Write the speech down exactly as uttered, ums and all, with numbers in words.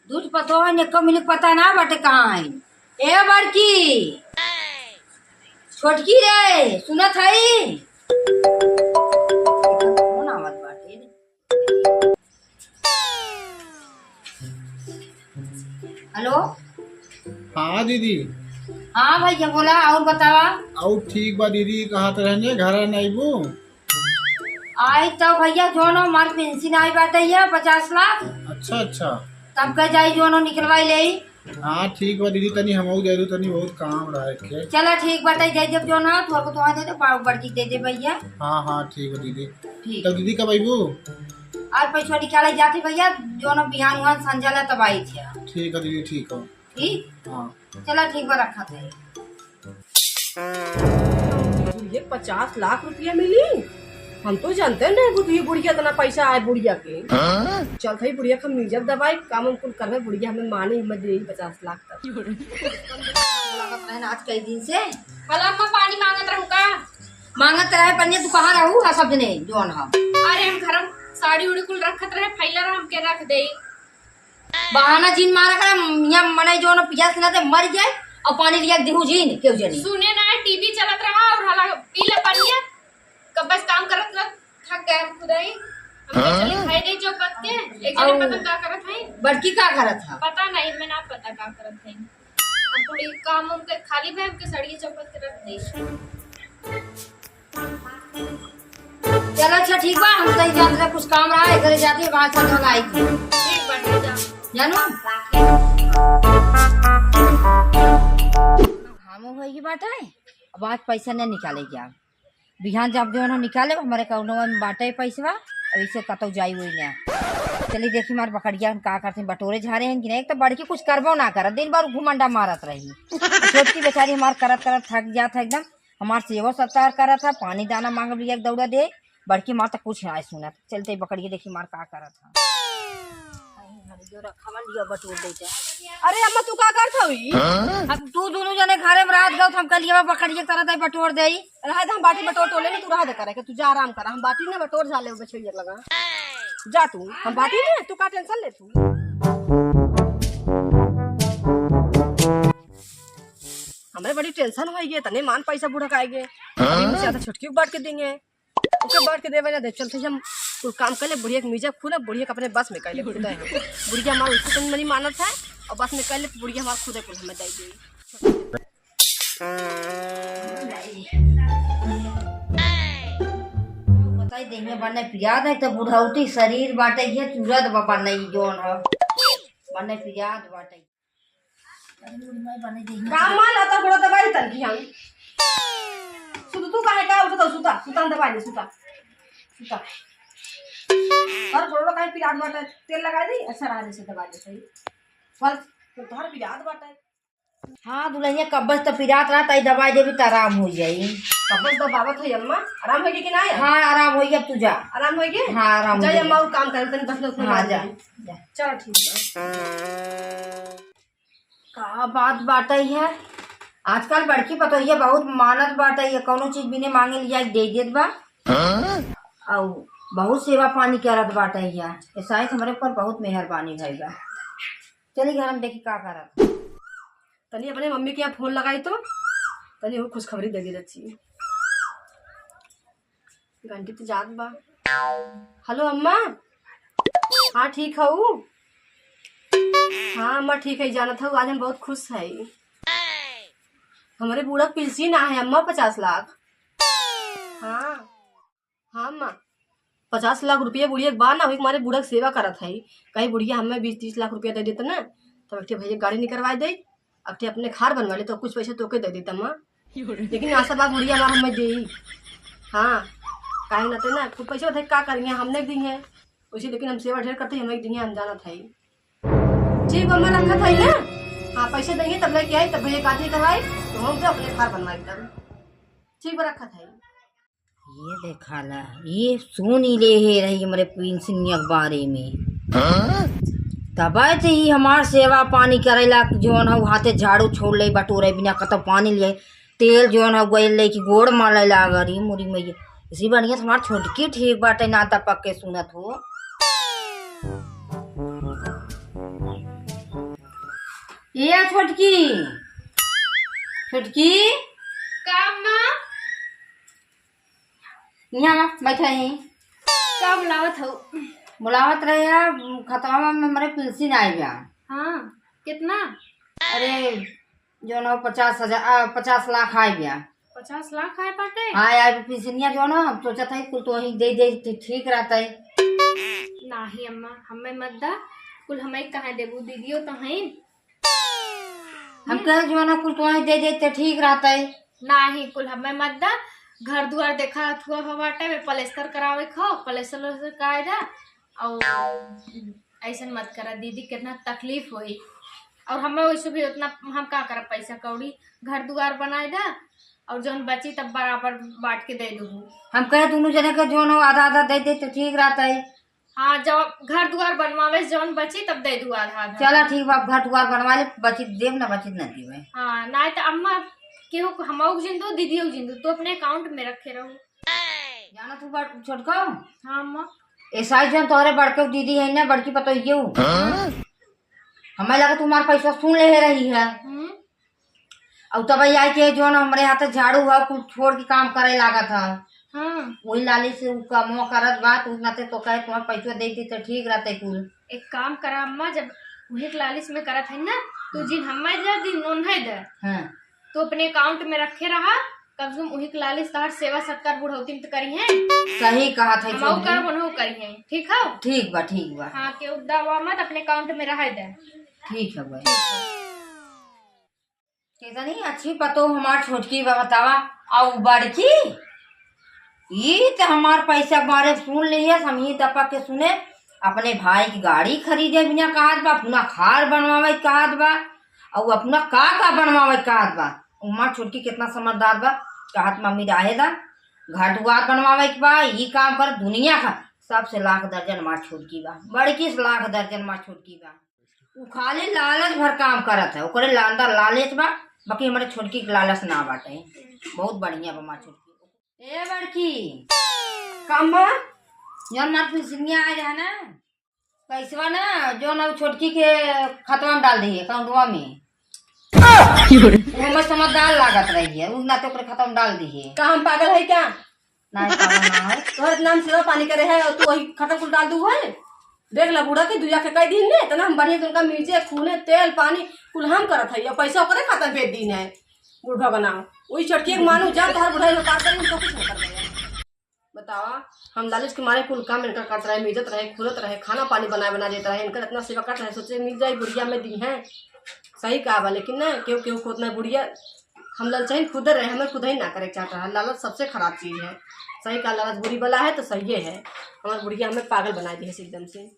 दूध पतो है, निक्को मिलिक पता ना बाटे कहाँ है। ए बड़की, छोटकी रे, सुनत हई? कौन आवत बाटे रे? हेलो। हाँ दीदी। हाँ भैया बोला, और बतावा। और ठीक बा दीदी, कहत रहने घर नहीं बू? आई तो भैया, जौन हमार पेंशन आई बाटे ये पचास लाख। अच्छा, अच्छा। तब कह जाई जौन निकलवाई ले। हाँ, ठीक बा दीदी, तनी हमहू दे दू, तनी बहुत काम रहा है के। चला ठीक बाटे, दे जब जौन है, तोहर को तोहर दे दे, बा-, बड़की दे दे भैया। हाँ, हाँ, ठीक बा दीदी। ठीक। तब दीदी कब अइबू? आज पैसा निकाले जाती भैया, जौन बिहान उहान संझा ला तब आई थी। ठीक है दीदी, ठीक है। ठीक? हाँ। चला ठीक बा, रखा था। बुढ़िया के पचास लाख रुपया मिली? हम तो जानते नहीं कि ये बुढ़िया इतना पैसा आए बुढ़िया के। हाँ? चल भाई बुढ़िया के हम मिजब दवाई, काम हम कुल करबे, बुढ़िया हमें मानी, हमें दे पचास लाख तक। लागत रहे ना आज कई दिन से। हेलो अम्मा, पानी मांगत रहू का? मांगत रहे पनिया, तू कहाँ रहू? आ सब जने जौन हम। अरे हम घर में साड़ी उड़ी कुल रखत रहे, फैला रहा, हमके रख दे। बहाना जिन मारा करा, यहाँ मने जौन पियास ना ते मर जाए और पानी लिया दिहू जिन केहू जनी। सुने ना, टीवी चलत रहा और हला पी ले पनिया। कब बस काम करत करत थक गए हम खुद ही। हम कहे, "चली खाई दे चौपत के, एक जने और पता का करत है।" बड़की का करत है? पता नहीं, मैं ना पता का करत है। हम थोड़ी काम उम के खाली बे, हमके सड़िए चौपत के रख दे। चलो अच्छा ठीक बा, हम तई जात रहे, कुछ काम रहा है, घरे जाती है, वहाँ से लोग आई थी। ठीक बा, ठीक जा। जानू? घामो होइगी बाटे, अब आज पैसा नहीं निकाले गया। बिहान जब जो है निकाले, हमारे कौनो में बाटे पैसवा, अब इसे कतौ जाई हुई ना। चली देखी मार बकरिया का करते हैं, बटोरे झारे हैं कि नहीं। एक तो बड़की कुछ करबो ना करत, दिन भर घुमंडा मारत रही। छोटकी बेचारी हमार करत करत थक जात है एकदम। हमार सेवा सत्कार करत है, पानी दाना मांग लिया दौड़ा दे, बड़की मार तो कुछ ना सुनत। चलते बकरिया देखी मार का करत है। जो रखा मन लिया बटोर देते। अरे अम्मा, तू का करत हवी? अब तू दोनों जने घरे में रात गौ, हम कल ये बकरिया के तरह दे बटोर देई। रहे दे, हम बाटी बटोर तो लेने, तू रहे दे करे के, तू जा आराम कर, हम बाटी ना बटोर जा ले बछैया लगा। जा तू, हम बाटी ना, तू का टेंशन ले तू। हमरे बड़ी टेंशन होई गे, तने मान पैसा बुढ़क आए गे। अभी मुझे ज्यादा छोटकी को बांट के देंगे। ओके बांट के देवे ना दे, चलते हम कुल काम कर ले, बुढ़िया के मिर्जा खुद, बुढ़िया के अपने बस में कर ले खुद है। बुढ़िया हमार उसको तनी मनी मानत है और बस में कर ले, बुढ़िया हमार खुद है कुल हमें दे दे। बताई देह में बने पिरात है तो बुढ़ौती शरीर बाटे ये तुरत बा बने जौन है। बने पिरात बाटे। काम मान आता थोड़ा दवाई तन की हम। सुत तू काहे का उठत हो? सुता, सुता दवाई ले, सुता। सुता। और थोड़ा काहे पिरात बाटे, तेल लगा दी, अच्छा रहा जैसे दवाई ले सही। बस, तो तोहर पिरात बाटे। हाँ, दुल्हनिया कब्बस तो पिरात रहा, ताई दवाई देबी तो आराम हो जाई। कब्बस दबावत है अम्मा, आराम होइगे कि ना? हाँ, आराम होइगे, अब तू जा। आराम होइगे? हाँ, आराम जा होइगे। अम्मा, और काम करे, तनी बस उठने हाँ, वाली जा, है। जा। चलो ठीक है। का बात बाटे है, आजकल बड़की पतोहिया बहुत मानत बाटे, ये कौनो चीज बिने मांगे लिया के दे देत बा। हाँ? और बहुत सेवा पानी करत बाटे है, ये शायद हमरे ऊपर बहुत मेहरबानी भइल बा। चली घर में देखी का करत। तनी अपने मम्मी के यहाँ फोन लगाई तो, तनी वो खुशखबरी दे दे रही। घंटी तो जात बा। हेलो अम्मा। हाँ, ठीक हऊ? हाँ अम्मा, ठीक है, जानत हऊ, आज हम बहुत खुश है। हमरे बूढ़ा पिलसी ना है अम्मा, पचास लाख। हाँ, हाँ अम्मा, पचास लाख रुपया बुढ़िया के बा ना, वही हमारे बूढ़ा के सेवा करत है। कहीं बुढ़िया हमें बीस तीस लाख रुपया दे देत ना, तो एक ठे भैया गाड़ी निकलवा दे, अब ते अपने घर बनवा ले तो कुछ पैसे तोके दे देता माँ, लेकिन आशा बा बुढ़िया हमार हमें देई। हाँ, काहे ना ते ना कुछ पैसे बताई का करिए, हमने दी है उसे, लेकिन हम सेवा ढेर करते हैं, हमें दी है, हम जानत है। ठीक बा, मैं रखत है ना। हाँ, पैसे देंगे तब लेके आई, तब भैया काटी करवाई तो हम तो अपने घर बनवाई तब। ठीक बा, रखत है। ये देखा ला, ये सुन ही ले हे रही हमरे पिलसिनिया के बारे में। हाँ? तबे से ही हमार सेवा पानी करेला, जौन हऊ हाथे झाड़ू छोड़ ले, बटोरे बिना कतौ पानी लिए, तेल जौन हऊ गइल ले कि गोड़ मले लाग रही मुरी मैया। इसी बढ़िया से हमार छोटकी ठीक बाटे, ना दपक के सुनत हो। ए छोटकी, छोटकी। का अम्मा? यहाँ बैठा ही। का बुलावत हऊ? बुलावत रहे यार, खतवा में हमरे पेंशन आए बा। हाँ, कितना? अरे, जौन हौ पचास हजार, आ, पचास लाख आए बा। पचास लाख आए बाटे? हाँ यार, पेंशनिया जौन हौ, हम सोचत है कुल तोही दे दे तो ठीक रहता है। नाही अम्मा, हमें मत दा, कुल हमें काहे देबू, दीदियो तो हैं। हम कहे जौन हौ कुल तोही दे दे तो ठीक रहता है। नाही, कुल हमें मत दा, घर दुआर देखा हथुआ हो बाटे, वे पलस्तर करावे खो, पलस्तर वलस्तर कराए दा, और ऐसन मत करा दीदी, कितना तकलीफ होई। और हमें वैसे भी उतना, हम का करब पैसा कौड़ी, घर दुआर बनाए दा, और जौन बची तब बराबर बांट के दे दू। हम कहे दोनों जने के जौन हौ आधा आधा दे दे तो ठीक रहता है। हाँ, जब घर दुआर बनवावे जौन बची तब दे दू आधा आधा। चला ठीक बा, घर दुआर बनवा ले, बची देब ना, बची ना देबे। हाँ, ना तो अम्मा केहू को, हम जिन दो, दीदी जिन दो, तो अपने अकाउंट में रखे रहो। जाना तू बड़ छोटको? हाँ अम्मा। ऐसा ही जौन तोहरे बड़के दीदी है ना, बड़की पतोहियो। हाँ? हमें लगा तुम्हार पैसा सुन ले रही है। हम्म। और तब आई के जौन हमरे हाथ झाड़ू हुआ कुल छोड़ के काम करे लागत है। हाँ। वही लालच से उ कमवा करत बा, तू ना ते तो कहे तुम्हार पैसा दे दी तो ठीक रहते कुल। एक काम करा अम्मा, जब वही लालच में करत है ना, तू जिन हमें दे दी, नोन है दे। हाँ। तो अपने अकाउंट में रखे रहा, कम से कम उही के लालच तहार सेवा सत्कार बुढ़ौती में तो करी है। सही कहत है हमहू छोटकी। करब, उनहू करी है, ठीक है? ठीक बा, ठीक बा। हाँ, केहू दवा मत अपने अकाउंट में रहे दे। ठीक है भाई। कितनी अच्छी पतोह हमार छोटकी बा, बतावा। और बड़की, ई त हमार पैसा के बारे सुन लिहे, समही दपक के सुने, अपने भाई की गाड़ी खरीदे बिना कहत बा, अपना कार बनवावे कहत बा, और अपना का का बनवावे कहत बा। हमार छोटकी कितना समझदार बा, कहत मम्मी रहे दा, घर दुआर बनवावे के बा, ई काम कर, दुनिया का सबसे लाख दर्जन हमार छोटकी बा, बड़की से लाख दर्जन हमार छोटकी बा। उ खाली लालच भर काम करत है, ओकरे ला-, अंदर लालच बा, बाकी हमरे छोटकी के लालच ना बाटे। बहुत बढ़िया बा हमार छोटकी। ए बड़की, काम बा? जौन हमार पेंशनिया आए रहे ना, पैसवा ना, जौन अब छोटकी के खतवा में डाल दिहे, अकाउंटवा में। वो हमें समझदार लागत रही है, उ ना तो ओकरे खतवा में डाल दिहे। का हम पागल है क्या? नहीं, पागल ना है। तोहरे इतना हम सेवा पानी करे है और तू वही खतवा कुल डाल दू है? देख ला बूढ़ा के दुइया के कई दिन में इतना हम बढ़िया से उनका मिर्चे, खूने, तेल, पानी कुल हम करत है, और पैसा ओकरे खाता भेज दीन है। बूढ़ा बनाओ, वही छोटकी एक मानू जा, तोहर बूढ़ा इन्हें पार करी, उनको कुछ नहीं कर देगा। बतावा, हम लालच के मारे कुल काम इनका करत रहे, मिजत रहे, खूनत रहे, खाना पानी बनाए बना देत रहे, इनकर इतना सेवा करत रहे, सोचे मिल जाई बुढ़िया में दीन है। सही कहा बा, लेकिन ना केहू केहू खोत ना बुढ़िया, हम ललचाइन खुदे रहे, हमें खुद ही ना करे के चाहत रहा। लालच सबसे खराब चीज है। सही कहा, लालच बुरी बला है तो सही है, हमार बुढ़िया हमें पागल बना दी है एकदम से।